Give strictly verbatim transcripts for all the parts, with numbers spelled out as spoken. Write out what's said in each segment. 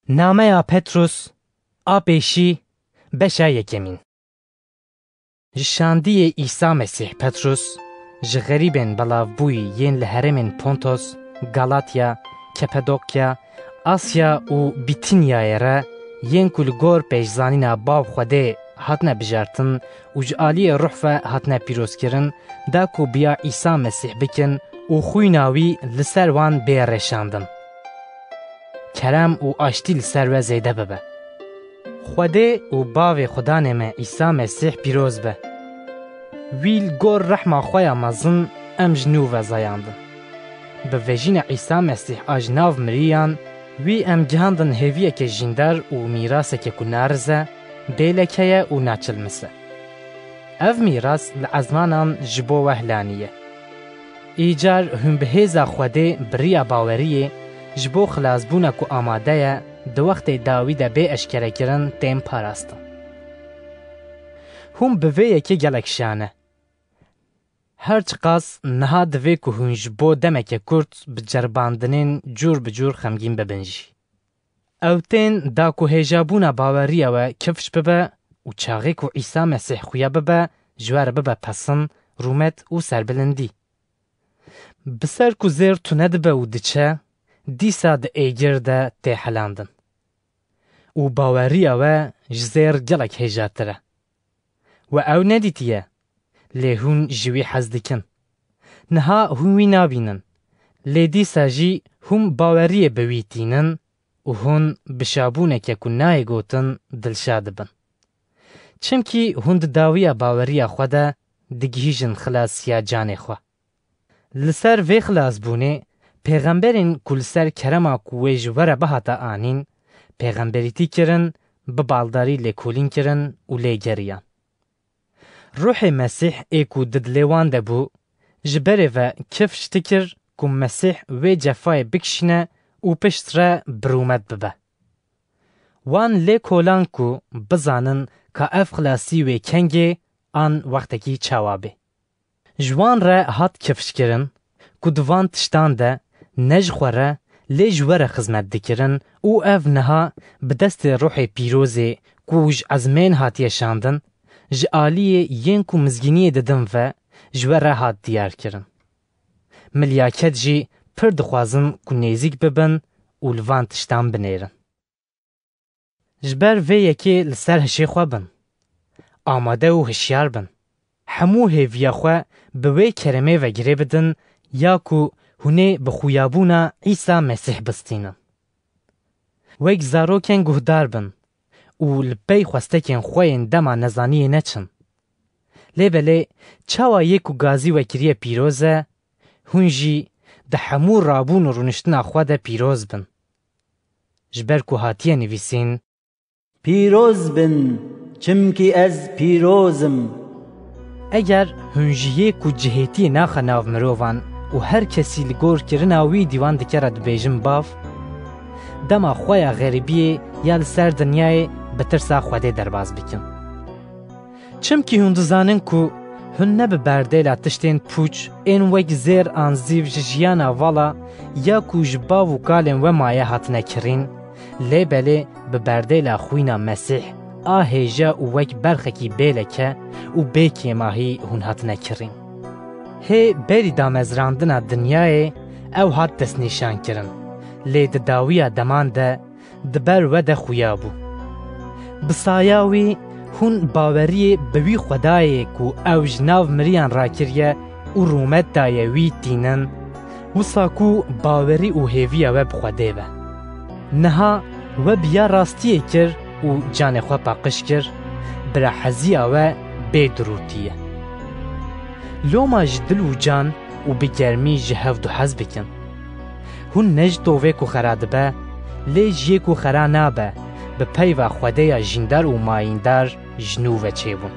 Nameya Petrus a pêşî, beşa yekemîn. Ji şandiyê Îsa Mesîh Petrus ji xerîbên belavbûyî yên li herêmên Pontos, Galatya, Kepadokya, Asya û Bîtinyayê re, yên ku li gor pêşzanîna Bav Xwedê hatine bijartin û ji aliyê Ruh ve hatine pîrozkirin, da ku biya Îsa Mesîh bikin û xwîna wî li ser wan bê rêşandin. Kerem û aştî li ser we zêde bibe. Xwedê û Bavê Xudanê me Îsa Mesîh pîroz be. Wî li gor rehma xwe ya mezin em ji nû ve zayandin. Bi vejîna Îsa Mesîh a ji nav miriyan, wî em gihandin hêviyeke jîndar û mîraseke ku narize, bêleke ye û naçilmis e. Ev mîras li ezmanan ji bo we hilaniye. Îcar hûn bi hêza Xwedê bi riya baweriyê ji bo xilasbûna ku amade ye, di wextê dawî de bê eşkerekirin, tên parastin. Hûn bi vê yekê gelek şan e. Her çiqas niha divê ku hûn ji bo demeke kurt bi ceribandinên cûr bi cûr xemgîn bibin jî. Ew tên da ku hêjabûna baweriya we kifş bibe û çaxê ku Îsa Mesîh xuya bibe, ji we re bibe pesin, rûmet û serbilindî. Bi ser ku zêr tune dibe û diçe, dîsa di êgir de tê helandin. Û baweriya we ji zêr gelek hêjatir e. We ew nedîtiye, lê hûn ji wî hez dikin. Niha hûn wî nabînin, lê dîsa jî hûn baweriyê bi wî tînin û hûn bi şabûneke ku nayê gotin dilşa dibin. Çimkî hûn di dawiya baweriya xwe de digihîjin xilasiya canê xwe. Li ser vê xilasbûnê, pêxemberên ku li ser kerema ku wê ji we re bihata anîn, pêxemberîtî kirin, bi baldarî lêkolîn kirin û lê geriyan. Ruhê Mesîh ê ku di dilê wan de bû, ji berê ve kifş dikir ku Mesîh wê cefayê bikişîne û pişt re bi rûmet bibe. Wan lê kolan ku bizanin ka ev xilasî wê kengê an wextekî çawa bê. Ji wan re hat kifşkirin ku di van tiştan de ne ji xwe re lê ji we re xizmet dikirin û ev niha bi destê Ruhê Pîrozê ku ji ezmên hatiye şandin, ji aliyê yên ku mizgîniyê didin ve ji we re hat diyar kirin. Milyaket jî pir dixwazin ku nêzîk bibin û li van tiştan binêrin. Ji ber vê yekê li ser hişê xwe bin. Amade û hişyar bin. Hemû hêviya xwe bi wê keremê ve girê bidin ya ku hûn ê bi xuyabûna Îsa Mesîh bistînin. Wek zarokên guhdar bin û li pey xwestekên xwe yên dema nezaniyê neçin. Lê belê çawa yê ku gazî we kiriye pîroz e, hûn jî di hemû rabûn û rûniştina xwe de pîroz bin. Ji ber ku hatiye nivîsîn: Pîroz bin, çimkî ez pîroz im. Eger hûn ji yê ku cihêtiyê naxe nav mirovan û her kesî li gor kirina wî dîwan dike re dibêjin bav, dema xwe ya xerîbiyê ya li ser dinyayê bi tirsa Xwedê derbas bikin. Çimkî hûn dizanin ku hûn ne bi berdêla tiştên pûç ên wek zêr an zîv ji jiyana vala ya ku ji bav û kalên we maye hatine kirîn, lê belê bi berdêla xwîna Mesîh a hêja û wek berxekî bêleke û bê kêmahî hûn hatine kirîn. Hê berî damezrandina dinyayê ew hat destnîşan kirin, lê di dawiya deman de di ber we de xuya bû. Bi saya wî hûn baweriyê bi wî Xwedayê ku ew ji nav miriyan rakiriye û rûmet daye wî tînin, wisa ku bawerî û hêviya we bi Xwedê be. Niha we bi ya rastiyê kir û canê xwe paqij kir, bira heziya we bê dirûtî ye. Loma ji dil û can û bi germî ji hevdu hez bikin. Hûn ne ji tovê ku xera dibe, lê ji yê ku xera nabe, bi peyva Xwedêya jîndar û mayîndar ji nû ve çêbûn.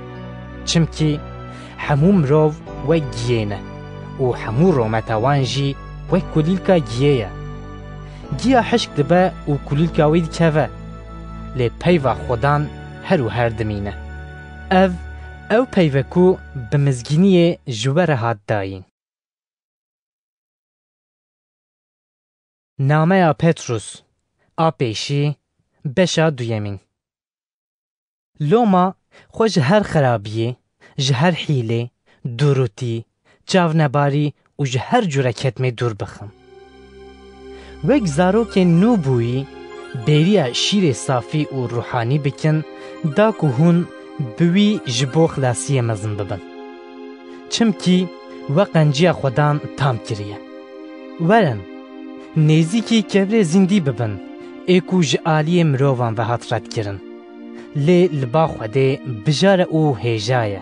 Çimkî hemû mirov wek giyê ne û hemû rûmeta wan jî wek kulîlka giyê ye. Giya hişk dibe û kulîlka wî dikeve, lê peyva Xudan her û her dimîne. Ev, ew peyv e ku bi mizgîniyê ji we re hat dayîn. Nameya Petrus a pêşî, Beşa duyemîn. Loma xwe ji her xerabiyê, ji her hîlê, dûrûtî, çavnebarî û ji her cure ketmê dûr bixin. Wek zarokên nû bûyî, bêriya şîrê safî û ruhanî bikin, da ku hûn bi wî ji bo xilasiyê mezin bibin. Çimkî we qenciya Xwedan tam kiriye. Werin, nêzîkî kevirê zîndî bibin, ê ku ji aliyê mirovan ve hat redkirin. Lê li ba Xwedê bijare û hêja ye.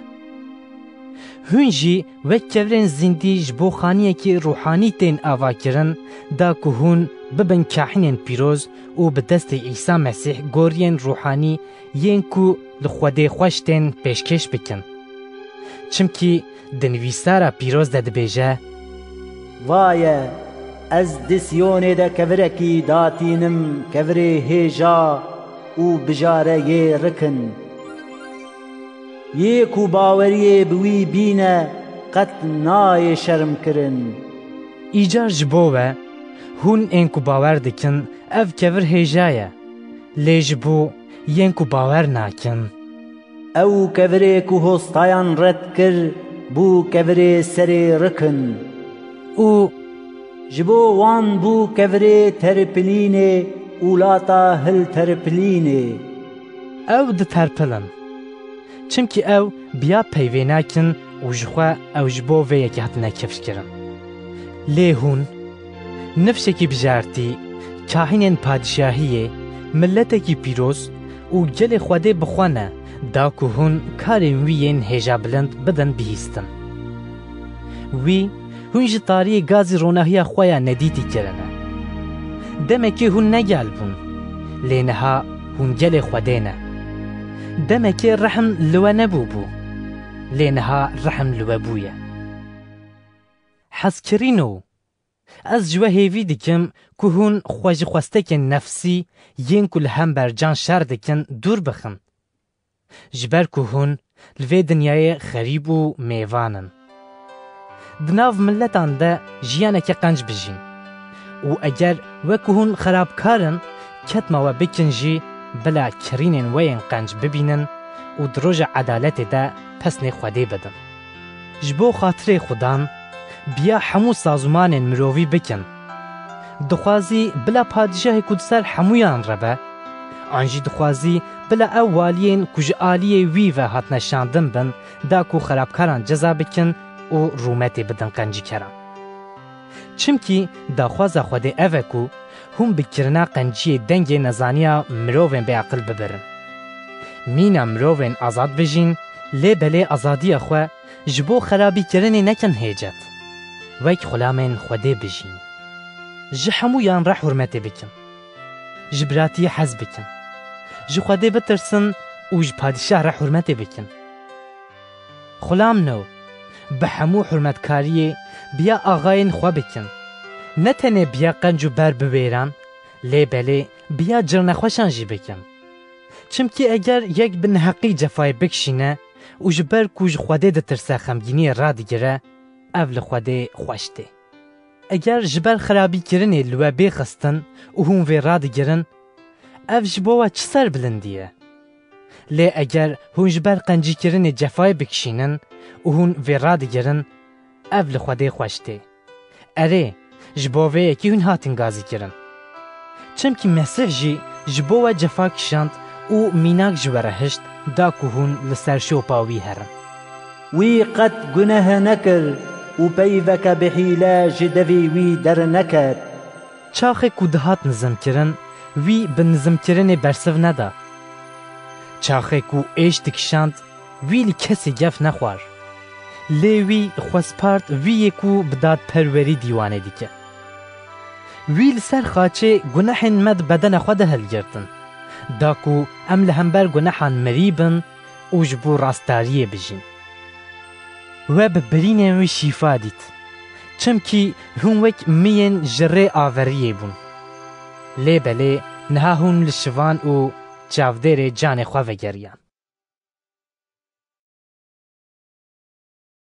Hûn jî wek kevirên zîndî ji bo xaniyekî ruhanî tên avakirin, da ku hûn bibin kahînên pîroz û bi destê Îsa Mesîh goriyên ruhanî yên ku li Xwedê xweş tên pêşkêş bikin. Çimkî di nivîsara pîroz de dibêje: Vaye, ez di Siyonê de kevirekî datînim, kevirê hêja û bijare yê rikin. Yê ku baweriyê bi wî bîne, qet nayê şermkirin. Îcar ji bo we, hûn ên ku bawer dikin, ev kevir hêja ye. Lê ji bo yên ku bawer nakin. Ew kevirê ku hostayan red kir, bû kevirê serê rikin. Û ji bo wan bû kevirê terpilînê û lata hilterpilînê. Ew diterpilin. Çimkî ew biya peyvê nakin û jixwe ew ji bo vê yekê hatine kevirkirin. Lê hûn, nifşekî bijartî, kahînên padîşahiyê, miletekî pîroz û gelê Xwedê bi xwe ne, da ku hûn karên wî yên hêja bilind bidin bihîstin. Wî, hûn ji tariyê gazî ronahiya xwe ya nedîtî kirine. Demekê hûn ne gel bûn, lê niha hûn gelê Xwedê ne. Demekê rehim li we nebûbû, lê niha rehim li we bûye. Hezkirîno, ez ji we hêvî dikim ku hûn xwe ji xwestekên nefsî yên ku li hember can şer dikin dûr bixin. Ji ber ku hûn li vê dinyayê xerîb û mêvan in. Di nav miletan de jiyaneke qenc bijîn. Û eger wek ku hûn xerabkar in, ketma we bikin jî, bila kirînên we yên qenc bibînin û di roja edaletê de pesnê Xwedê bidin. Ji bo xatirê Xudan, biya hemû sazûmanên mirovî bikin. Dixwazî bila padîşahê ku di ser hemûyan re be, an jî dixwazî bila ew waliyên ku ji aliyê wî ve hatine şandin bin, da ku xerabkaran ceza bikin û rûmetê bidin qencîkeran. Çimkî daxwaza Xwedê ev e ku hûn bi kirina qenciyê dengê nezaniya mirovên bêaqil bibirin. Mîna mirovên azad bijîn, lê belê azadiya xwe ji bo xerabîkirinê nekin hêcet. Wek xulamên Xwedê bijîn. Ji hemûyan re hurmetê bikin. Ji biratiyê hez bikin. Ji Xwedê bitirsin û ji padîşah re hurmetê bikin. Xulamno, bi hemû hurmetkariyê biya axayên xwe bikin. Ne tenê biya qenc û ber bi wêran, lê belê biya cirnexweşan jî bikin. Çimkî eger yek bi neheqî cefayê bikişîne û ji ber ku ji Xwedê ditirse xemgîniyê radigire, ev li Xwedê xweş tê. Eger ji ber xerabîkirinê li we bê xistin û hûn vê radigirin, ev ji bo we çi serbilindî ye? Lê eger hûn ji ber qencîkirinê cefayê bikişînin û hûn vê radigirin, ev li Xwedê xweş tê. Erê, ji bo vê yekê hûn hatin gazîkirin. Çimkî Mesîh jî ji bo we cefa kişand û mînak ji we re hişt, da ku hûn li ser şopa wî herin. Wî qet guneh nekir û peyveke bi hîle ji devê wî derneket. Çaxê ku dihat nizimkirin, wî bi nizimkirinê bersiv neda. Çaxê ku êş dikişand, wî li kesê gef nexwar. Lê wî xwe spart wî yê ku bi dadperwerî dîwanê dike. Wî li ser xaçê gunehên me di bedena xwe de hilgirtin, da ku em li hember gunehan mirî bin û ji bo rastdariyê bijîn. We bi birînên wî şîfa dît. Çimkî hûn wek miyên ji rê averiyê bûn. Lê belê niha hûn li şivan û çavdêrê canê xwe vegeriyan.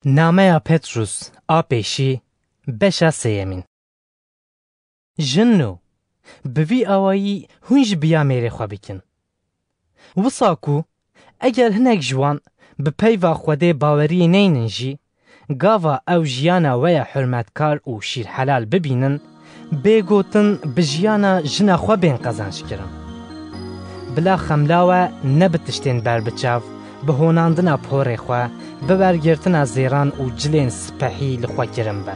Nameya Petrus a pêşî, beşa sêyemîn. Jinno, Bi vî awayî hûn jî bi ya mêrê xwe bikin. Wisa ku eger hinek ji wan bi peyva Xwedê baweriyê neynin jî, gava ew jiyana we ya hurmetkar û şîrhelal bibînin, bê gotin bi jiyana jina xwe bên qezenc kirin. Bila xemla we ne bi tiştên berbiçav, bi honandina porê xwe, bi wergirtina zêran û cilên spehî li xwe kirin be.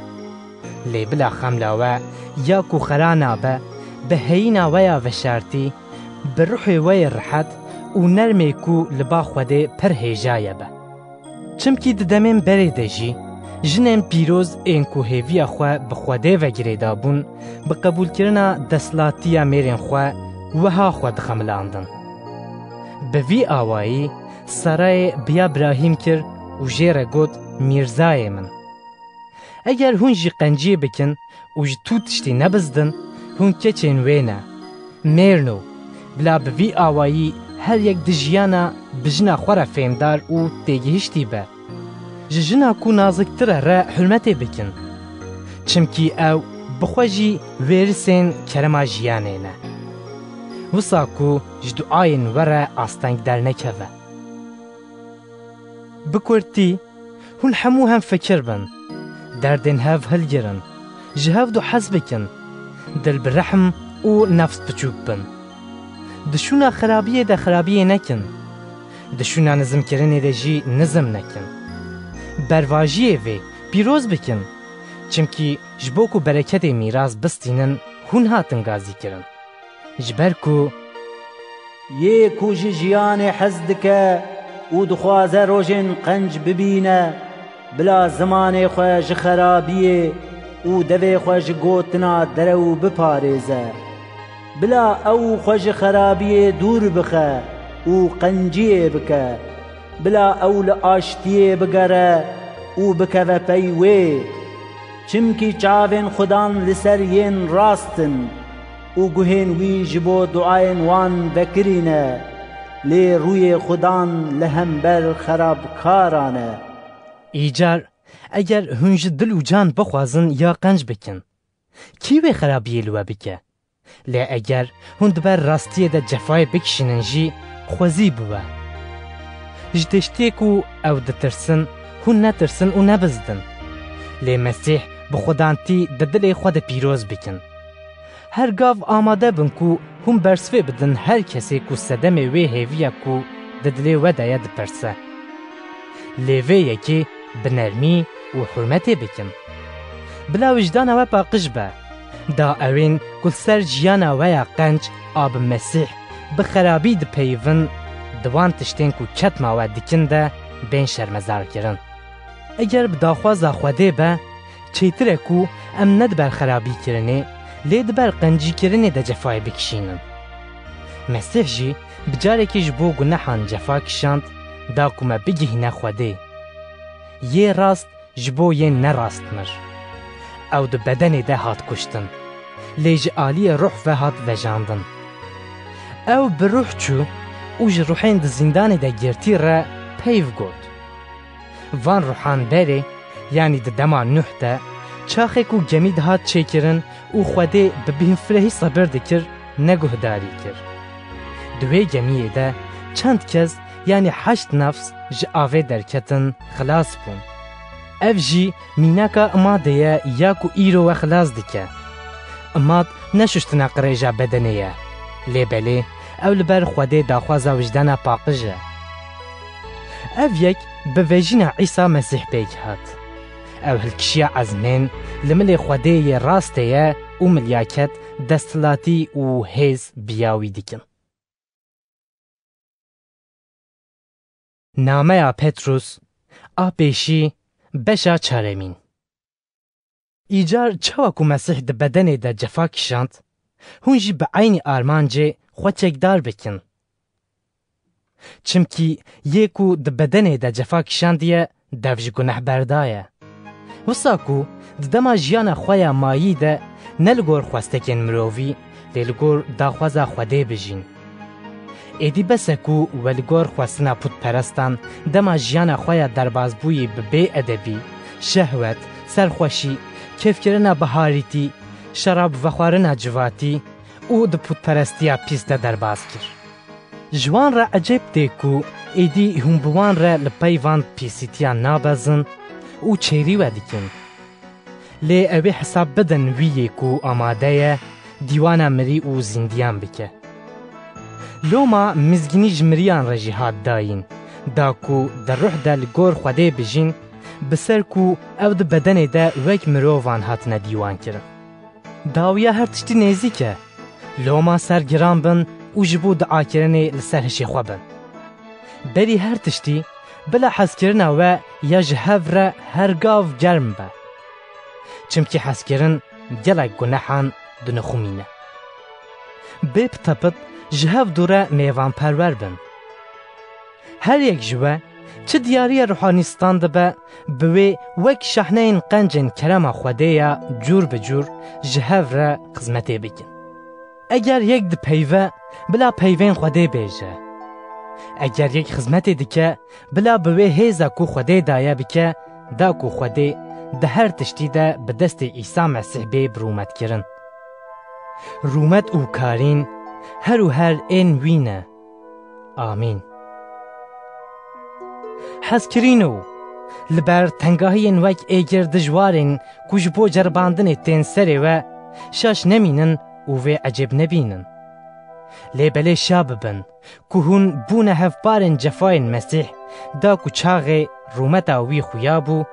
Lê bila xemla we ya ku xera nabe, bi heyîna we ya veşartî, bi ruhê we yê rihet û nermê ku li ba Xwedê pir hêja ye be. Çimkî di demên berê de jî jinên pîroz ên ku hêviya xwe bi Xwedê ve girêdabûn, bi qebûlkirina desthilatiya mêrên xwe wiha xwe dixemilandin. Bi vî awayî Serayê bi ya Birahîm kir û jê re got, Mîrzayê min. Eger hûn jî qenciyê bikin û ji tu tiştî nebizdin, hûn keçên wê ne. Mêrno, bila bi vî awayî her yek di jiyana bi jina xwe re fêmdar û têgihiştî be. Ji jina ku naziktir e re hurmetê bikin. Çimkî ew bi xwe jî wêrisên kerema jiyanê ne. Wisa ku ji duayên we re asteng dernekeve. Bi kurtî, hûn hemû hemfikir bin, derdên hev hilgirin, ji hev du hez bikin, dil bi rehm û nefs biçûk bin. Di şûna xerabiyê de xerabiyê nekin, di şûna nizimkirinê de jî nizim nekin. Bervajiyê vê pîroz bikin, çimkî ji bo ku bereketê mîras bistînin, hûn hatin gazîkirin. Ji ber ku yê ku ji jiyanê hez dike û dixwaze rojên qenc bibîne, bila zimanê xwe ji xerabiyê û devê xwe ji gotina derew biparêze. Bila ew xwe ji xerabiyê dûr bixe û qenciyê bike. Bila ew li aştiyê bigere û bikeve pey wê. Çimkî çavên Xudan li ser yên rast in û guhên wî ji bo duayên wan vekirî ne, lê rûyê Xudan li hember xerabkaran e. Îcar, eger hûn ji dil û can bixwazin ya qenc bikin, kî wê xerabiyê li we bike? Lê eger hûn di ber rastiyê de cefayê bikişînin jî, xwezî bi we. Ji tiştê ku ew ditirsin, hûn netirsin û nebizdin. Lê Mesîh bi xwedantî di dilê xwe de pîroz bikin. Her gav amade bin ku hûn bersivê bidin her kesê ku sedemê wê hêviya ku di dilê we de ye dipirse. Lê vê yekê bi nermî û hurmetê bikin. Bila wijdana we paqij be. Da ewên ku li ser jiyana we ya qenc a bi Mesîh bi xerabî dipeyivin, di wan tiştên ku ketma we dikin de bên şermezarkirin. Eger bi daxwaza Xwedê be, çêtir e ku em ne di ber xerabîkirinê, lê di ber qencîkirinê de cefayê bikişînin. Mesîh jî bi carekê ji bo gunehan cefa kişand, da ku me bigihîne Xwedê. Yê rast ji bo yên nerast mir. Ew di bedenê de hat kuştin, lê ji aliyê ruh ve hat vejandin. Ew bi ruh çû û ji ruhên di zîndanê de girtî re peyv got. Van ruhan berê, yanî di dema Nuh de, çaxê ku gemî dihat çêkirin û Xwedê bi bînfirehî sebir dikir, neguhdarî kir. Di wê gemiyê de çend kes, yanî heşt nefs ji avê derketin, xilas bûn. Ev jî mînaka Imadê ye ya ku îro we xilas dike. Imad ne şuştina qirêja bedenê ye, lê belê ew li ber Xwedê daxwaza wijdana paqij e. Ev yek bi vejîna Îsa Mesîh pêk hat. Ew hilkişiya ezmên li milê Xwedê yê rastê ye û milyaket, desthilatî û hêz bi ya wî dikin. Nameya Petrus a pêşî, beşa çaremîn. Îcar çawa ku Mesîh di bedenê de cefa kişand, hûn jî bi eynî armancê xwe çekdar bikin. Çimkî yê ku di bedenê de cefa kişandiye, dev ji guneh berdaye. Wisa ku di dema jiyana xwe ya mayî de ne li gor xwestekên mirovî, lê li gor daxwaza Xwedê bijîn. Êdî bes e ku we li gor xwestina putperestan dema jiyana xwe ya derbazbûyî bi bêedebî, şehwet, serxweşî, kêfkirina biharîtî, şerab vexwarina civatî û di pûtperestiya pîs de derbas kir. Ji wan re ecêb tê ku êdî hûn bi wan re li pey van pîsîtiyan nabezin û çêrî we dikin. Lê ew ê hesab bidin wî yê ku amade ye dîwana mirî û zîndiyan bike. Loma mizgînî ji miriyan re jî hat dayîn, da ku di ruh de li gor Xwedê bijîn, bi ser ku ew di bedenê de wek mirovan hatine dîwankirin. Dawiya her tiştî nêzîk e. Loma sergiran bin û ji bo diakirinê li ser hişê xwe bin. Berî her tiştî, bila hezkirina we ya ji hev re her gav germ be. Çimkî hezkirin gelek gunehan dinixumîne. Bê pitepit ji hev dûre mêvanperwer bin. Her yek ji we çi diyariya ruhanî stand dibe, bi wê wek şahneyên qencên kerema Xwedê ya cûr bi cûr ji hev re xizmetê bikin. Eger yek dipeyve, bila peyvên Xwedê bêje. Eger yek xizmetê dike, bila bi wê hêza ku Xwedê daye bike, da ku Xwedê di her tiştî de bi destê Îsa Mesîh bê bi rûmetkirin. Rûmet û karîn her û her ên wî ne. Amîn. Hezkirîno, li ber tengahiyên wek êgir dijwarên ku ji bo ceribandinê tên serê we, şaş nemînin û vê ecêb nebînin. Lê belê şa bibin ku hûn bûne hevparên cefayên Mesîh, da ku çaxê rûmeta wî xuya bû,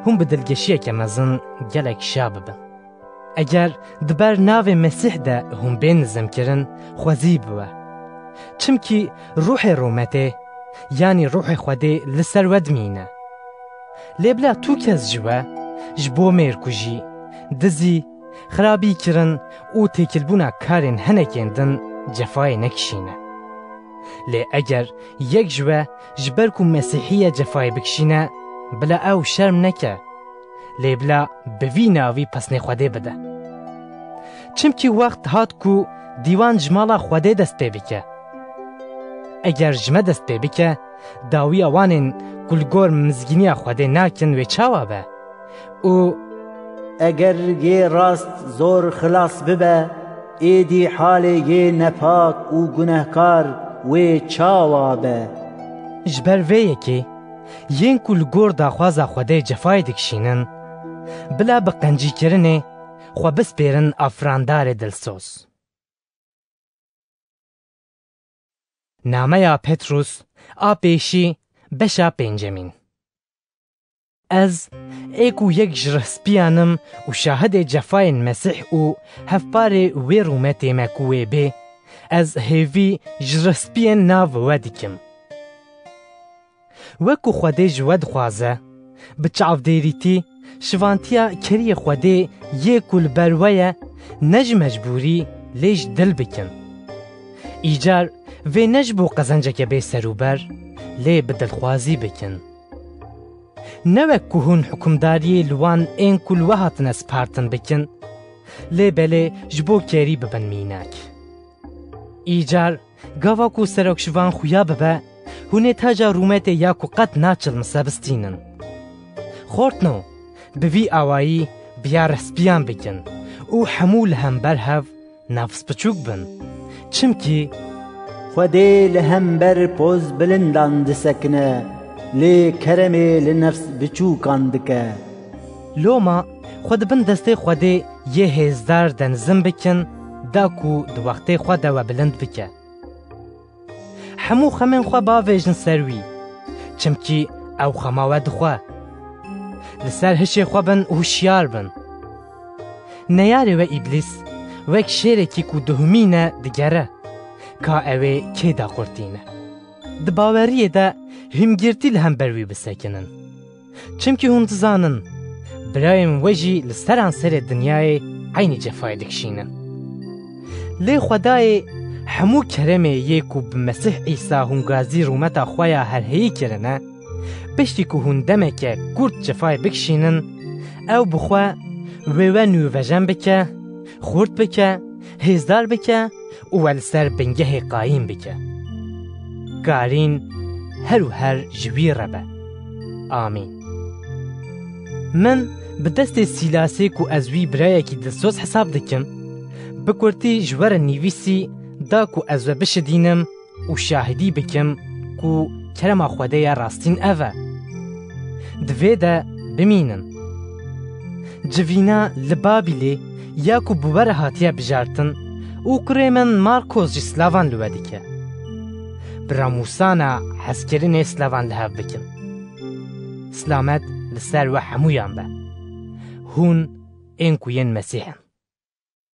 hûn bi dilgeşiyeke mezin gelek şa bibin. Eger di ber navê Mesîh de hûn bên nizimkirin, xwezî biwe. Çimkî ruhê rûmetê, yanî ruhê Xwedê li ser we dimîne. Lê bila tu kes ji we, ji bo mêrkujî, dizî, xirabîkirin û têkilbûna karên hinekên din cefayê nekişîne. Lê eger yek ji we ji ber ku Mesîhî ye cefayê bikişîne, bila ew şerm neke. Lê bila bi vî navî pesnê Xwedê bide. Çimkî wext hat ku dîwan ji mala Xwedê dest pê bike. Eger ji me dest pê bike, dawiya wanên ku li gor mizgîniya Xwedê nakin wê çawa be? Û eger yê rast zor xilas bibe, êdî halê yê nepak û gunehkar wê çawa be? Ji ber vê yekê, yên ku li gor daxwaza Xwedê cefayê dikişînin, bila bi qencîkirinê xwe bispêrin afirandarê dilsoz. Nameya Petrûs a pêşî, beşa pêncemîn. Ez, ê ku yek ji rihspiyan im û şahidê cefayên Mesîh û hevparê wê rûmetê me ku wê bê, ez hêvî ji rihspiyên nav we dikim. Wek ku Xwedê ji we dixwaze, bi çavdêrîtî, şivantiya keriyê Xwedê yê ku li ber we ye, ne ji mecbûrî, lê ji dil bikin. Îcar vê ne ji bo qezenceke bê serûber, lê bi dilxwazî bikin. Ne wek ku hûn hukimdariyê li wan ên ku li we hatine spartin bikin, lê belê ji bo kêrî bibin mînak. Îcar, gava ku serokşivan xuya bibe, hûn ê taca rûmetê ya ku qet naçilmise bistînin. Xortno, bi vî awayî biya rehspiyan bikin û hemû li hember hev nefs biçûk bin. Çimkî Xwedê li hember poz bilindan disekine, lê keremê li nefs biçûkan dike. Loma xwe di bin destê Xwedê yê hêzdar de nizim bikin, da ku di wextê xwe de we bilind bike. Hemû xemên xwe bavêjin ser wî, çimkî ew xema we dixwe. Li ser hişê xwe bin û hişyar bin. Neyarê we Îblîs, wek şêrekî ku dihumîne digere, ka ew ê kê de qurtîne. Di baweriyê de hîmgirtî li hember wî bisekinin. Çimkî hûn dizanin, birayên we jî li seranserê dinyayê eynî cefayê dikişînin. Lê Xwedayê hemû keremê yê ku bi Mesîh Îsa hûn gazî rûmeta xwe ya herheyî kirine, piştî ku hûn demeke kurt cefayê bikişînin, ew bi xwe wê we nûvejen bike, xurt bike, hêzdar bike û we li ser bingehê qayîm bike. Karîn her û her ji wî re be. Amîn. Min bi destê Sîlasê ku ez wî birayekî dilsoz hesab dikim, Bi kurtî ji we re nivîsî da ku ez we bişidînim û şahidî bikim ku kerema Xwedê ya rastîn ev e. Divê de bimînin. Civîna li Babîlê ya ku bi we re hatiye bijartin û kurê min Markos jî slavan li we dike. Bi ramûsana hezkirinê slavan li hev bikin. Silamet li ser we hemûyan be. Hûn ên ku yên Mesîh in.